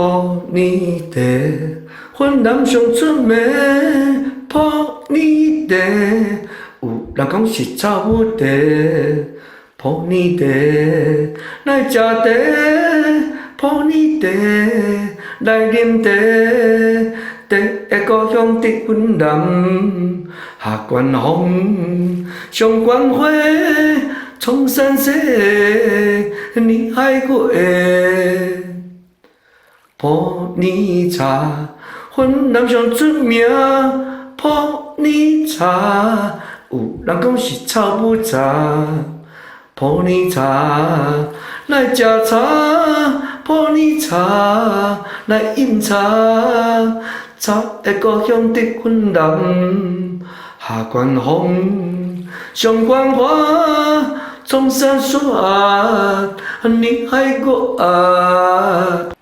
普洱茶，雲南上出名。普洱茶，有人講是草木茶。普洱茶，來食茶。普洱茶，來啉茶。茶的故鄉佇雲南，下關風，上關花，創山西，洱海月。普洱茶，雲南上出名。普洱茶，有人講是草木茶。普洱茶，來食茶。普洱茶，來飲茶。茶的故鄉佇雲南，下關風，上關花，創山雪，洱海月。